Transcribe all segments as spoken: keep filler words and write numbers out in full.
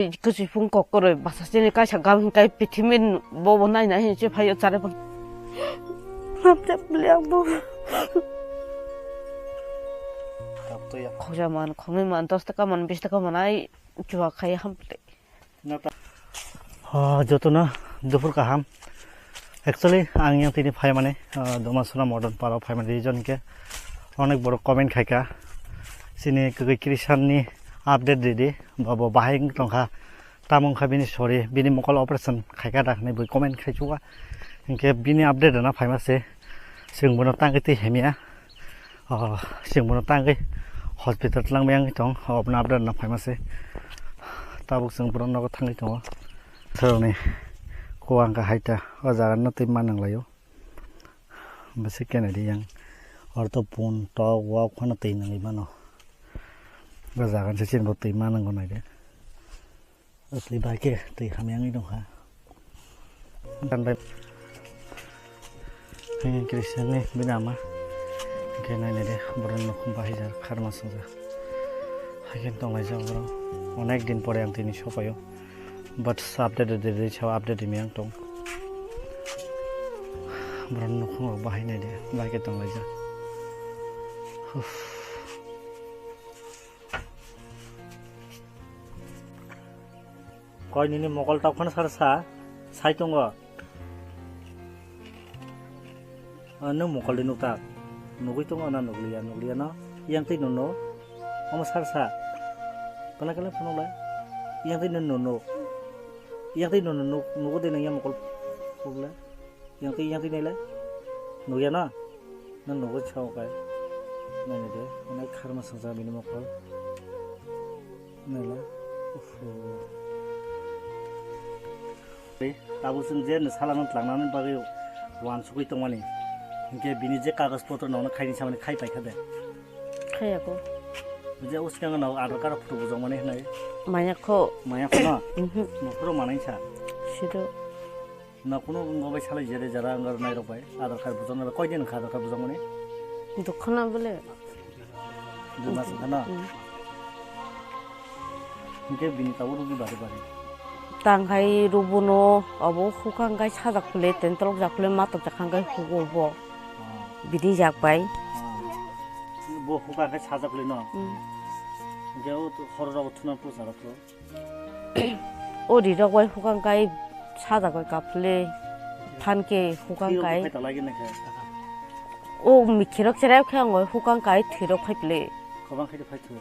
Kwchwi phung kok kwrwi basa chini kaisa gam hinkai pithimini bobo nai nai hinwi chwi phaio chare bo. Hamjak bwlwi ang bo. Khokja man, khoknwi man, dos taka man, bis taka man ai chuwa khai hamle. Ah, jotono duphur kaham. Actually, ang yang tini phaimani, ah, Domasuna Modern Parao phaimani reason hinkhe onek borok comment khaikha. Chini kwgwi Krishan ni update ridi, bo, bo bahai wng tongkha. Tamo wngkha bini sorry, bini mokol operation khaikha da hinwi bo comment khaichukha. Hinkhe bini update rwna phaima se, chwng bono tangwi twi hamya. Oh, chwng bono tangwi hospital twlang bai wngwi tong, oh, obono update rwna phaima se. Tabuk chwng bono nogo thangwi tongo. Thorokni kuwang kha hai ta, o jaga no twi ma nang laio. Bwswk khe naidi yang. Oro to pun tok wak phano twi nangwi mano. O jaga se chini bo twi ma nango naidi. Asli bai khe twi hamya wngwi tongkha. Tan bai. Hingke Christian ni bini ama. Hingke nai nai de, borok ni nukhung bahai jak, kharma swngjak. Hai khe tong laijak borok. Onek din pore ang tini sopaio. But update de, de, de, sao update rimi ang tong. Borok ni nukhung rok bahai nai de, bai khe tong laijak. Uff. Koi nini mokol tau phano sar sa, sai tongo. O, nwng mokol di nukta. Nugui tongo na nukliya, nukliya no. Yang twi nunu. Omo sar sa. Kana kala phano la. Yang twi nunu. Yang twi nunu nuk, nugo de nang yang mokol. Pugla. Yang twi, yang twi naila. Nugya na? Nang nugo chao kai. Naina de. Nai kharma sangsa bini mokol. Naila. Uff. Tabuk chwng je ni salano tlangnani bagwi wansugwi tongmani. Hinkhe bini je kagoj potro nono khaini samani khai paikha de. Khayako. Je uskango no Aadhaar card photo bujokmani hinai. Maya kho. Maya kho no? Mhm. Nokhoro manai sa. Sido. Na kuno wngwi salai jere jara wngwi nairok bai Aadhaar card bujoknai bai koi din wngkha Aadhaar card bujokmani? Dokhana bole. Dui mas wngkha na? Mm. Hinkhe bini tabuk rwgwi bari bari. Tang khai rwbono abo hukang khai sajak phule, tentolok jak phule, matok jak khai hugo bo. Ah. Bini jak bai. Ah. Bo hukang khai sajak phule no? Mm. Hinkhe o horo rogo thuna pusa rok. O ri rok bai hukang kai sajagwi kaphli phan khe hukang kai. Thwi rok phai ta lagi na khe. O mikhi rok cherep khe ang hukang kai thwi rok phai pli. Kobang khai phai thwi.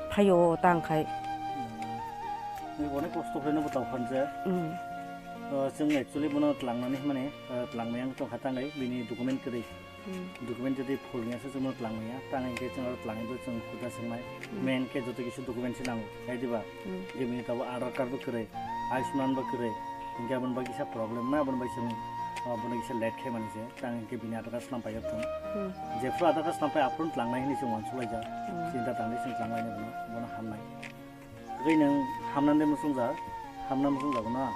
Phaio tang khai. Ni onek kosto khlai no bo tau phan je. Hmm. O, chwng actually bono tlangnani hwnmani, o, tlangmani ang tong kha tang kai bini document kwrwi. Hmm. Document jodi full wngya se chwngno twlang manya, tang hinkhe chwng aro twlangwi bo chwng khuda swngnai. Hmm. Main khe joto kisa document se nango, hai diba? Hmm. Hinkhe bini tabuk Aadhaar card bo kwrwi, Ayushman bo kwrwi, hinkhe aboni bagwi kisa problem na, aboni bagwi chwng, ah, bono kisa late khe mani se, tang hinkhe bini Aadhaar card swnam paijak thung. Hmm. Jephru Aadhaar card swnam pai aphuru twlangnai hinwi chwng uansuk laijak, hmm, chinta tangwi chwng twlang lainai bono, bono hamnai. Tei nwng hamnani muchungjak, hamna muchungjak na,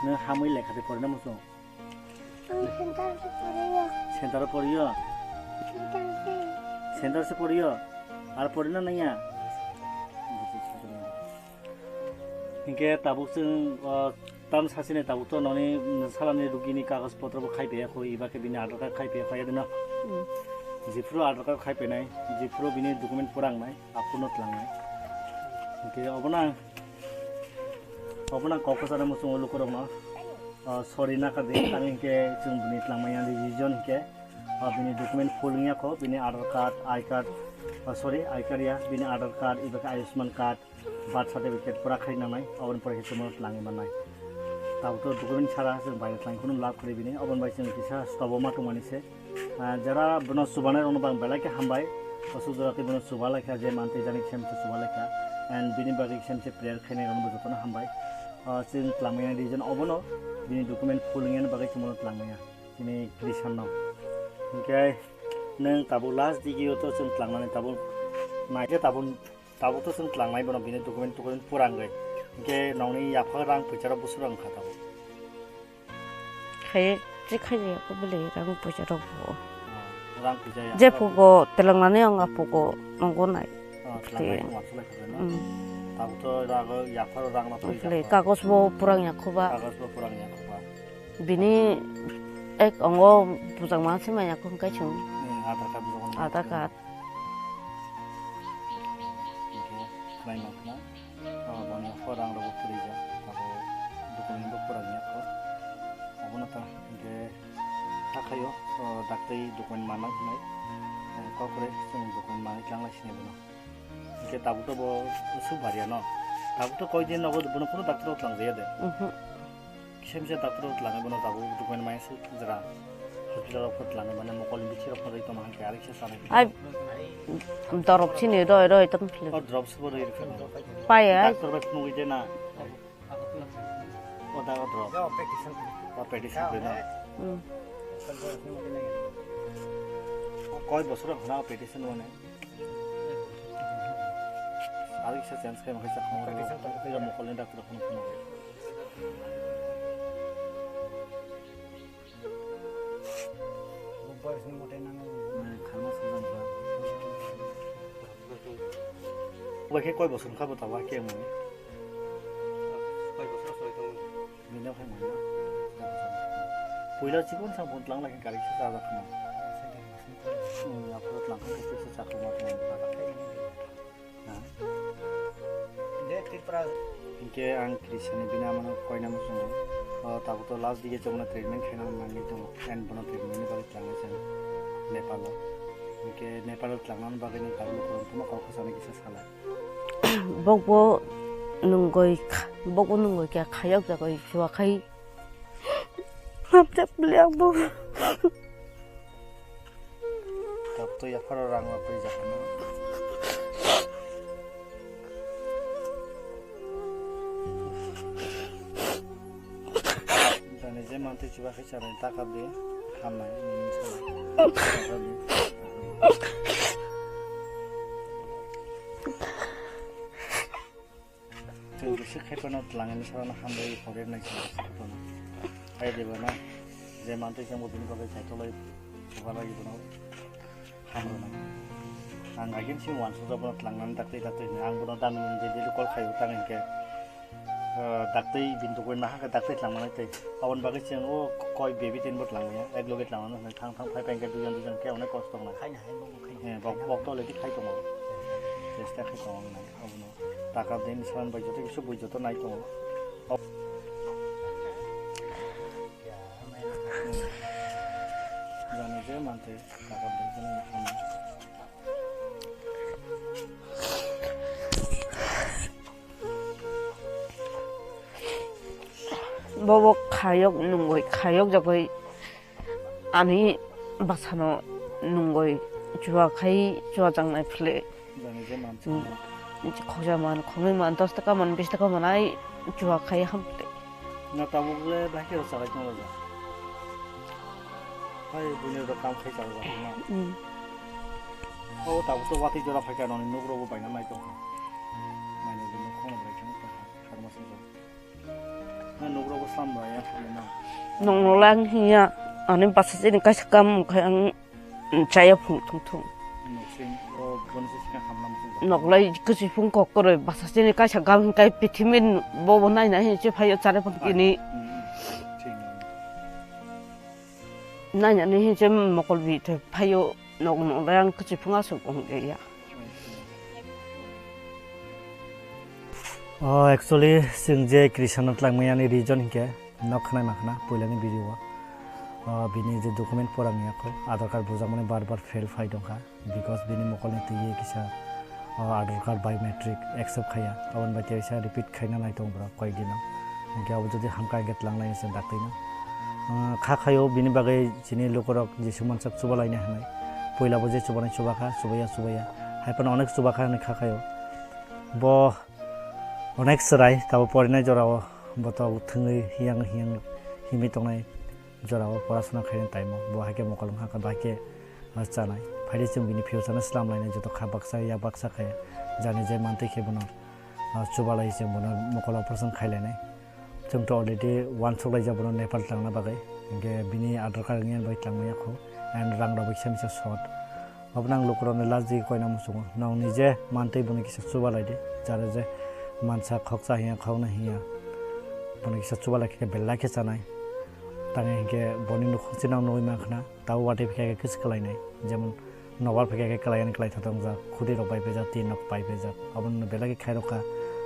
nwng hamwi lekha de porina muchung. Ang center se poriyo. Center o poriyo? Center se. Center se poriyo? Ar porina nangya? Hinkhe tabuk chwng, o, tam sasini tabuk to noni, mm, salani rugini kagoj potro bo khai paiya kho, iba khe bini Aadhaar card khai paiya kho, yadino? Hmm. Jephru Aadhaar card khai painai, jephru bini document pura wngnai, aphuru no twlangnai. Hinkhe obono ang Obono ang kok kwcharo muchungo lukurokno, ah, sorry nakha di, tamo hinkhe chwng bini twlangmani reason hinkhe, ah, bini document full wngya kho, bini Aadhaar card, I card, ah, sorry, I card ya, bini Aadhaar card, iba khe Ayushman card, birth certificate pura khai nangnai, oboni pore khe chwngno twlangwi mannai. Tabuk to document sara chwng baire twlang kheno lab kwrwi bini, oboni bai chwng kisa stobo ma tongmani se. Ah, jara bono chubanai rokno bang belai khe hambai. Aswk jora tei bono chuba laikha je mantwi jani kisa misa chuba laikha. And bini bagwi kisa misa prayer khainai rokno bo jotono hambai. Ah, chwng twlangmani reason obono bini document full wngya bagwi chwng bono twlangmaya. Chini Krishan no. Hinkhe nwng tabuk last digi o to chwng twlangnani tabuk naikhe tabuk, tabuk to chwng twlangnai bono bini document tocument pura wngwi. Hinkhe nokni yapha rang pwisa rok bwswk rok wngkha tabuk. Khaye, che khaye, ko bele rang puja rok bo. Ah, rang puja ya. Je pugo, telangnani ang apugo, nongo nai. Ah, telangnani ang apugo, no? Mm. Tabuk to rago yapharo rang no twi Ufle, jakha. Kagos bo purang yakhuba. Kagos bo purang yakhuba. Bini ek ongo bujang ma se maya khum kai chung. Hmm, Aadhaar card bujang ma Aadhaar se. Card. Oke, khlai ma khna. Oh, boni yapharo rang rogo twi jak. Abo document bo purang yakho. Abono ta, oke, hakhayo, oh, daktwi document manang hinai. Eh, kokore chwng document manwi tlanglai sinai bono. Hingke tabuk to bo swk bariya no. Tabuk to koi din nogo bono kunu doctor o tlangjaya de. Mhm. Kisa misa doctor o tlangai bono tabuk document maya swk jora. Hospital o phut tlangai mane mokol ni bithi rok phut tongma hingke ariksa sanai. Ai, dorop sini roi roi tong philip. O drop se bo roi rikha. Paya. Doctor bai phunugui de na. O da o drop. O petition de na. Hmm. Koi bosor o khna petition mane. Aro kisa change khai mankhe chakma oro. Tei mokol ni doctor phone phone. Bai khe koi bosor kha bo tabo khe mani. Bini phai mani. Puila chikon sa bon tlang lai khe gari kisa cha jak khna. Hmm, aphuru tlang khe kisa cha khna. Hingke ang Krisani bini amano koina muchungo. O, tabuk to last dige chongno treatment khaina nangwi tongo. And bono treatment ni bagwi tlangnai chwng Nepal o. Hingke Nepal o tlangnani bagwi nang tabuk kono kok khosani kisa sala. Bokbo nungoi kha-, bokbo nungoi khe khayok jagoi chuakhai. Hamjak beli ang bo. Tabuk to yapharo rang rok twi jakha no. Jani je mantwi chuba khe chanai taka de hamnai nini sala. Chwng bwswk khai phano twlangni bwsarokno hambai hor wngnai chwng bwswk khai phano. Hai de bono je mantwi chwngbo bini bagwi kaitor lai chubalai bono ham rwnai. Ang again si wansukjak bono twlangnani dakti dakti hwnwi ang bono damini je daily call khaio tang hinkhe, ah, dakti bini dugui nahakhe dakti twlangmani tei aboni bagwi chwng o koi baby teinbo twlangmaya ek loge twlangmano hwnwi thang thang phai phai hinkhe duijon duijon khe onek kosto wngnai. Khaina hai bo khaina. Eh, bok bok to already khai tongo. Chesta khai tongo wngnai abono. Taka din san bai joto kisu bui joto nai tongo. Jani je mantwi taka din san. Bobo khayok nungoi khayok jagoi. Ani bwsano nungoi chuakhai chuajaknai phile. Jani je mansa. Hmm. Khoksa man, khogwi man, dos taka man, bis taka man, ai chuakhai hamte. Na tabuk le bahai khe rwchapnai tong rwja. Hai buini rok kam khai chajak na. Hmm. O tabuk to watwi jora phaikha noni nuk rogo baina nai tongkha. Nai nai nuk khono bai khe tongkha. Kharma song. Nokno lang hiya, ani bwsajini kaisa kam wngkha ang chaya phung thung thung. Noklai kwchwi phung kok kwrwi bwsajini kaisa kam hwnkhe pithimini bobo naina hinwi chephaio chare phang tini. Nainani hinwi mokol bi thai phaio nokno lang kwchwi phung aswk wngya. Oh, actually, chwng je Krisano twlangmani reason hinkhe nok khnai ma khna puilani video o. Oh, bini je document pora wngya kho, Aadhaar card bujakmani bar bar fail phai tongkha, because bini mokolni twi kisa, oh, Aadhaar card biometric accept khaiya, aboni bai teisa repeat khaina nai tongo borok koyekdino. Hinkhe abo jodi hamkha hinkhe twlang lainai se dakti no. Ah, kha khaio bini bagwi chini lukurok Jisu mansak chuba lainai hinwi. Puila bo je chubanai chubakha, chubaya chubaya. Hai phano onek chubakha hinwi kha khaio. Bo onek chwrai, tabo porinai jorao bo tok thwngwi hiyang hiyang himwi tongnai jorao porasona khainai time o. Bo hai khe mokol wngkha, bo hai khe chanai. Phaidi chwng bini future no slam lainai, joto kha baksa yak baksa khe jani jai mantwi khe bono, ah, chubalai chwng bono mokol operation khai lainai. Chwng to already uansuk laijak bono Nepal twlangna bagwi. Hinkhe bini Aadhaar card wngya bai twlangmaya kho. And rang rok bai kisa misa short. Abono ang lukurokno last digi koina muchungo. Nokni je mantwi bono kisa chubalai di. Jara je Mansa khoksa hiya, khokna hiya. Bono kisa chuba lai khe belai khe chanai. Tang hinkhe boni nukhung chinang nugwi mankha na. Tabo watwi phikha khe kisa kwlainai. Jemon nobar phikha khe kwlaiani kwlaitha tongjak. Khudi rok bai phaijak, tin rok bai phaijak. Abono belai khe khairokha.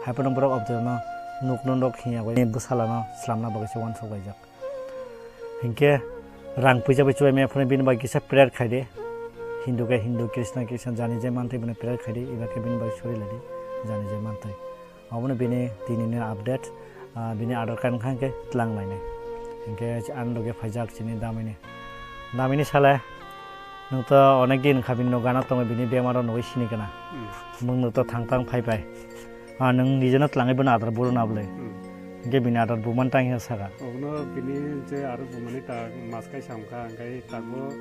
Haiphano borok obdino nukno nok hiya bai bwsala no slamna bagwi se uansuk laijak. Hinkhe rang puisa bai chubai maya phone bini bai kisa prayer khai de. Hindu khe Hindu, Krishna Krishna jani je mantwi bini prayer khai de. Iba khe bini bai sori lai de. Jani je mantwi. Obono bini tini ni update, ah, bini adar card wngkha hinkhe tlang lainai. Hinkhe ang loge phaijak chini damini. Damini sale, nwng to onek din wngkha bini no gana tongo bini bemar o nugwi sini kana. Hmm. Nwng no to thang thang phai phai. Ah, nwng nijeno tlangwi bono adar buro na bwlai. Hmm. Hinkhe bini adar buman tang hinkhe saka. Obono bini je adar bumani ta mas kaisa wngkha, hinkhe tago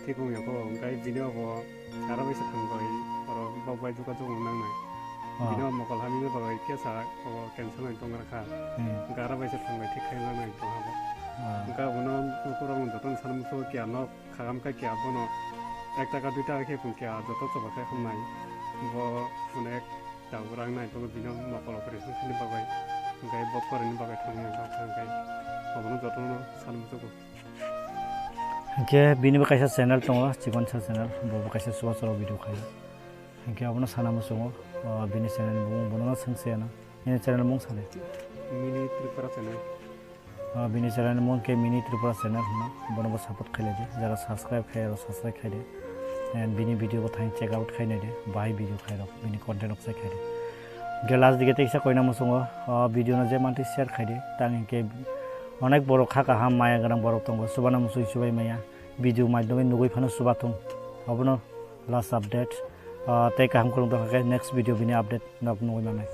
thik wngya kho, hinkhe bini obo Aro bai se thangbai, oro bok bai jogajog wng nangnai. Ah. Bini o mokol hamya bagwi kesa o cancer bai tong rakha. Hmm. Hwnkhe aro bai se thangbai thik khai nangnai tong abo. Ah. Hwnkhe abono lukurok jotono sana muchungo kiya nok khagam kha kiya bono ek taka dui taka khe phung kiya joto choba khe hamnai. Bo onek tabuk rang nai tongo bini o mokol operation khaini bagwi. Hwnkhe bo koroni bagwi thangwi hwnkhe abono jotono sana muchungo. Hinkhe bini bo kaisa channel tongo, Chikonsa channel, bo bo kaisa chubachu rok video khaio. Hinkhe abono sana muchungo, o, bini channel ni bumung bono no swngsi ano. Nini channel mung sadi. Mini Tripura channel. O, bini channel ni mung khe Mini Tripura channel hino, bono bo support khailai di. Jara subscribe khai, aro subscribe khai di. And bini video bo thang check out khai nai di. Bahai video khai rok, bini content rok check khai di. Hinkhe last dige teisa koina muchungo, o, video no je mantwi share khai di. Tang hinkhe onek borok kha kaham maya gwnang borok tongo, chubana muchung chubai maya, video maidome nugwi phano chubathung. Obono last update. Ah, tei kaham khulum tongkha khe next video bini update nok nugwi manai.